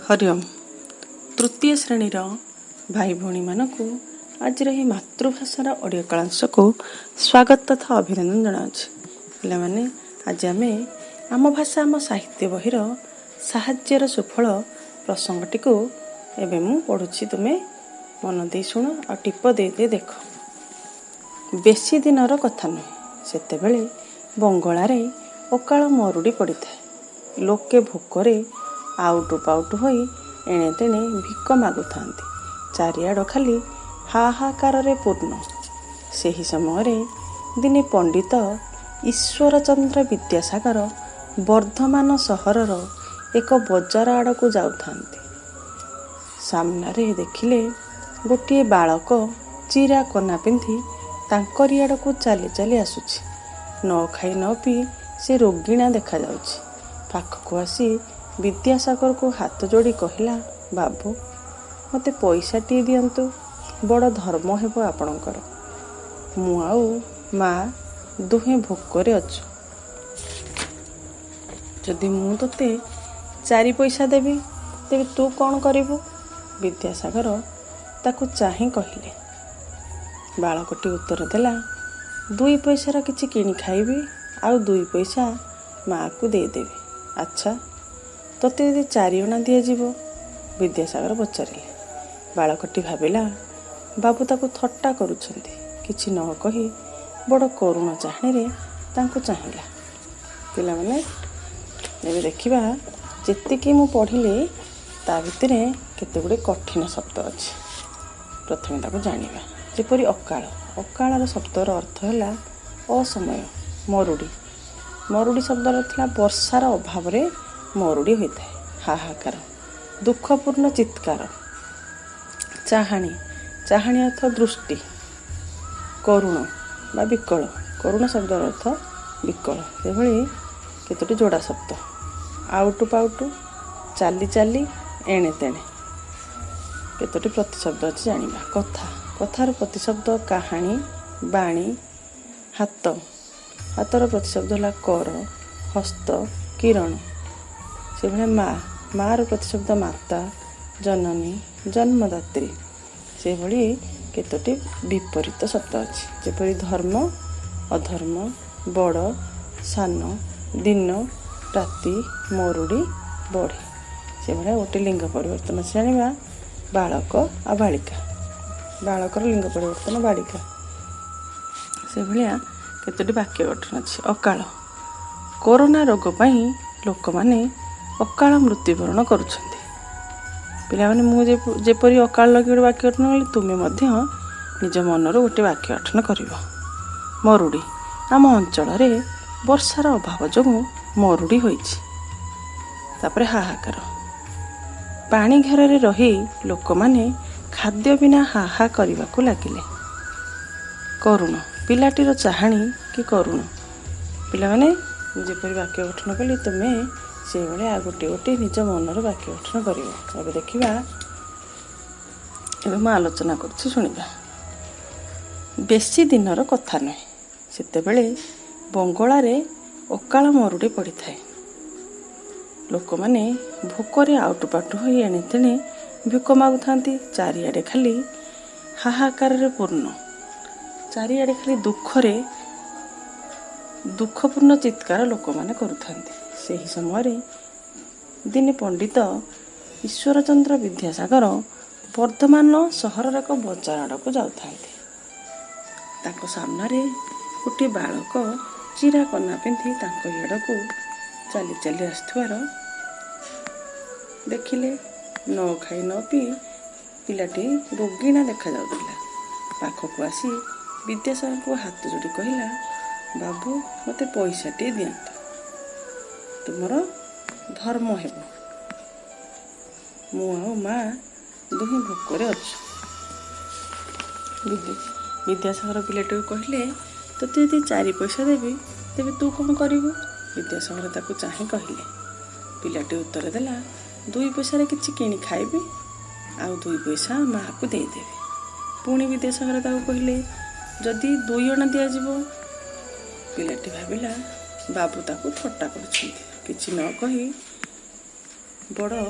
ହରିଓମ୍। ତୃତୀୟ ଶ୍ରେଣୀର ଭାଇ ଭଉଣୀମାନଙ୍କୁ ଆଜିର ଏହି ମାତୃଭାଷାର ଓଡ଼ିଆ କଳାଂଶକୁ ସ୍ୱାଗତ ତଥା ଅଭିନନ୍ଦନ ଜଣାଉଛି। ପିଲାମାନେ, ଆଜି ଆମେ ଆମ ଭାଷା ଆମ ସାହିତ୍ୟ ବହିର ସାହାଯ୍ୟର ସୁଫଳ ପ୍ରସଙ୍ଗଟିକୁ ଏବେ ମୁଁ ପଢ଼ୁଛି। ତୁମେ ମନ ଦେଇ ଶୁଣ ଆଉ ଟିପ ଦେଇ ଦେଇ ଦେଖ। ବେଶୀ ଦିନର କଥା ନୁହେଁ, ସେତେବେଳେ ବଙ୍ଗଳାରେ ଅକାଳ ମରୁଡ଼ି ପଡ଼ିଥାଏ। ଲୋକେ ଭୋକରେ ଆଉଟୁ ପାଉଟୁ ହୋଇ ଏଣେ ତେଣେ ଭିକ ମାଗୁଥାନ୍ତି। ଚାରିଆଡ଼ ଖାଲି ହାହାକାରରେ ପୂର୍ଣ୍ଣ। ସେହି ସମୟରେ ଦିନେ ପଣ୍ଡିତ ଈଶ୍ୱରଚନ୍ଦ୍ର ବିଦ୍ୟାସାଗର ବର୍ଦ୍ଧମାନ ସହରର ଏକ ବଜାର ଆଡ଼କୁ ଯାଉଥାନ୍ତି। ସାମ୍ନାରେ ଦେଖିଲେ ଗୋଟିଏ ବାଳକ ଚିରା କନା ପିନ୍ଧି ତାଙ୍କରି ଆଡ଼କୁ ଚାଲି ଚାଲି ଆସୁଛି। ନ ଖାଇ ନ ପିଇ ସେ ରୋଗିଣା ଦେଖାଯାଉଛି। ପାଖକୁ ଆସି ବିଦ୍ୟାସାଗରକୁ ହାତ ଯୋଡ଼ି କହିଲା, "ବାବୁ, ମୋତେ ପଇସାଟିଏ ଦିଅନ୍ତୁ, ବଡ଼ ଧର୍ମ ହେବ ଆପଣଙ୍କର। ମୁଁ ଆଉ ମା ଦୁହେଁ ଭୋକରେ ଅଛୁ।" "ଯଦି ମୁଁ ତୋତେ 4 ପଇସା ଦେବି, ତେବେ ତୁ କ'ଣ କରିବୁ?" ବିଦ୍ୟାସାଗର ତାକୁ ଚାହିଁ କହିଲେ। ବାଳକଟି ଉତ୍ତର ଦେଲା, "2 ପଇସାର କିଛି କିଣି ଖାଇବି ଆଉ 2 ପଇସା ମାଆକୁ ଦେଇଦେବି।" "ଆଚ୍ଛା, ତୋତେ ଯଦି 4 ଅଣା ଦିଆଯିବ?" ବିଦ୍ୟାସାଗର ପଚାରିଲେ। ବାଳକଟି ଭାବିଲା, ବାବୁ ତାକୁ ଥଟ୍ଟା କରୁଛନ୍ତି। କିଛି ନ କହି ବଡ଼ କରୁଣ ଚାହାଣୀରେ ତାଙ୍କୁ ଚାହିଁଲା। ପିଲାମାନେ, ଏବେ ଦେଖିବା, ଯେତିକି ମୁଁ ପଢ଼ିଲି ତା ଭିତରେ କେତେ ଗୁଡ଼ିଏ କଠିନ ଶବ୍ଦ ଅଛି। ପ୍ରଥମେ ତାକୁ ଜାଣିବା। ଯେପରି ଅକାଳ। ଅକାଳର ଶବ୍ଦର ଅର୍ଥ ହେଲା ଅସମୟ ମରୁଡ଼ି। ମରୁଡ଼ି ଶବ୍ଦର ଥିଲା ବର୍ଷାର ଅଭାବରେ ମରୁଡ଼ି ହୋଇଥାଏ। ହାହାକାର, ଦୁଃଖପୂର୍ଣ୍ଣ ଚିତ୍କାର। ଚାହାଣୀ, ଚାହାଣୀ ଅର୍ଥ ଦୃଷ୍ଟି। କରୁଣ ବା ବିକଳ। କରୁଣ ଶବ୍ଦର ଅର୍ଥ ବିକଳ। ସେଭଳି କେତୋଟି ଯୋଡ଼ା ଶବ୍ଦ: ଆଉଟୁ ପାଉଟୁ, ଚାଲି ଚାଲି, ଏଣେ ତେଣେ। କେତୋଟି ପ୍ରତିଶବ୍ଦ ଅଛି ଜାଣିବା। କଥା, କଥାର ପ୍ରତିଶବ୍ଦ କାହାଣୀ, ବାଣୀ। ହାତ, ହାତର ପ୍ରତିଶବ୍ଦ ହେଲା କର, ହସ୍ତ, କିରଣ। ସେଭଳିଆ ମା, ମାର ପ୍ରତିଶବ୍ଦ ମାତା, ଜନନୀ, ଜନ୍ମଦାତ୍ରୀ। ସେଭଳି କେତୋଟି ବିପରୀତ ଶବ୍ଦ ଅଛି, ଯେପରି ଧର୍ମ, ଅଧର୍ମ, ବଡ଼, ସାନ, ଦିନ, ରାତି, ମରୁଡ଼ି, ବଢ଼ି। ସେଭଳିଆ ଗୋଟେ ଲିଙ୍ଗ ପରିବର୍ତ୍ତନ ଅଛି ଜାଣିବା, ବାଳକ ଆଉ ବାଳିକା। ବାଳକର ଲିଙ୍ଗ ପରିବର୍ତ୍ତନ ବାଳିକା। ସେଭଳିଆ କେତୋଟି ବାକ୍ୟ ଗଠନ ଅଛି। ଅକାଳ। କରୋନା ରୋଗ ପାଇଁ ଲୋକମାନେ ଅକାଳ ମୃତ୍ୟୁବରଣ କରୁଛନ୍ତି। ପିଲାମାନେ, ମୁଁ ଯେପରି ଅକାଳ ଲଗେଇ ଗୋଟେ ବାକ୍ୟ ଗଠନ କଲି, ତୁମେ ମଧ୍ୟ ନିଜ ମନରୁ ଗୋଟେ ବାକ୍ୟ ଗଠନ କରିବ। ମରୁଡ଼ି। ଆମ ଅଞ୍ଚଳରେ ବର୍ଷାର ଅଭାବ ଯୋଗୁଁ ମରୁଡ଼ି ହୋଇଛି। ତାପରେ ହାହାକାର। ପାଣି ଘେରରେ ରହି ଲୋକମାନେ ଖାଦ୍ୟ ବିନା ହାହା କରିବାକୁ ଲାଗିଲେ। କରୁଣ। ପିଲାଟିର ଚାହାଣୀ କି କରୁଣ। ପିଲାମାନେ, ମୁଁ ଯେପରି ବାକ୍ୟ ଗଠନ କଲି, ତୁମେ ସେଇଭଳିଆ ଆଉ ଗୋଟିଏ ଗୋଟିଏ ନିଜ ମନର ବାକ୍ୟ ଗଠନ କରିବ। ଏବେ ଦେଖିବା, ଏବେ ମୁଁ ଆଲୋଚନା କରୁଛି, ଶୁଣିବା। ବେଶୀ ଦିନର କଥା ନୁହେଁ, ସେତେବେଳେ ବଙ୍ଗଳାରେ ଅକାଳ ମରୁଡ଼ି ପଡ଼ିଥାଏ। ଲୋକମାନେ ଭୋକରେ ଆଉଟୁପାଉଟୁ ହୋଇ ଏଣେ ତେଣେ ଭିକ ମାଗୁଥାନ୍ତି। ଚାରିଆଡ଼େ ଖାଲି ହାହାକାରରେ ପୂର୍ଣ୍ଣ। ଚାରିଆଡ଼େ ଖାଲି ଦୁଃଖରେ ଦୁଃଖପୂର୍ଣ୍ଣ ଚିତ୍କାର ଲୋକମାନେ କରୁଥାନ୍ତି। ସେହି ସମୟରେ ଦିନେ ପଣ୍ଡିତ ଈଶ୍ୱରଚନ୍ଦ୍ର ବିଦ୍ୟାସାଗର ବର୍ଦ୍ଧମାନ ସହରର ଏକ ବଜାର ଆଡ଼କୁ ଯାଉଥାନ୍ତି। ତାଙ୍କ ସାମ୍ନାରେ ଗୋଟିଏ ବାଳକ ଚିରା କନା ପିନ୍ଧି ତାଙ୍କ ଆଡ଼କୁ ଚାଲି ଚାଲି ଆସୁଥିବାର ଦେଖିଲେ। ନ ଖାଇ ନ ପିଇ ପିଲାଟି ରୋଗିଣା ଦେଖାଯାଉଥିଲା। ପାଖକୁ ଆସି ବିଦ୍ୟାସାଗରଙ୍କୁ ହାତ ଯୋଡ଼ି କହିଲା, "ବାବୁ, ମୋତେ ପଇସାଟିଏ ଦିଅନ୍ତୁ, ତୁମର ଧର୍ମ ହେବ। ମୁଁ ଆଉ ମା ଦୁହେଁ ଭୋକରେ ଅଛୁ।" ବିଦ୍ୟାସାଗର ପିଲାଟିକୁ କହିଲେ, "ତୋତେ ଯଦି 4 ପଇସା ଦେବି, ତେବେ ତୁ କ'ଣ କରିବୁ?" ବିଦ୍ୟାସାଗର ତାକୁ ଚାହିଁ କହିଲେ। ପିଲାଟି ଉତ୍ତର ଦେଲା, "2 ପଇସାରେ କିଛି କିଣି ଖାଇବି ଆଉ 2 ପଇସା ମାଆକୁ ଦେଇଦେବି।" ପୁଣି ବିଦ୍ୟାସାଗର ତାକୁ କହିଲେ, "ଯଦି 2 ଅଣା ଦିଆଯିବ?" ପିଲାଟି ଭାବିଲା, ବାବୁ ତାକୁ ଥଟ୍ଟା କରୁଛନ୍ତି। କିଛି ନ କହି ବଡ଼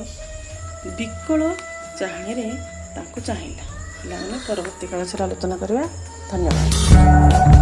ବିକଳ ଚାହାଣୀରେ ତାଙ୍କୁ ଚାହିଁଲା। ପିଲାମାନେ, ପରବର୍ତ୍ତୀ କ୍ଲାସରେ ଆଲୋଚନା କରିବା। ଧନ୍ୟବାଦ।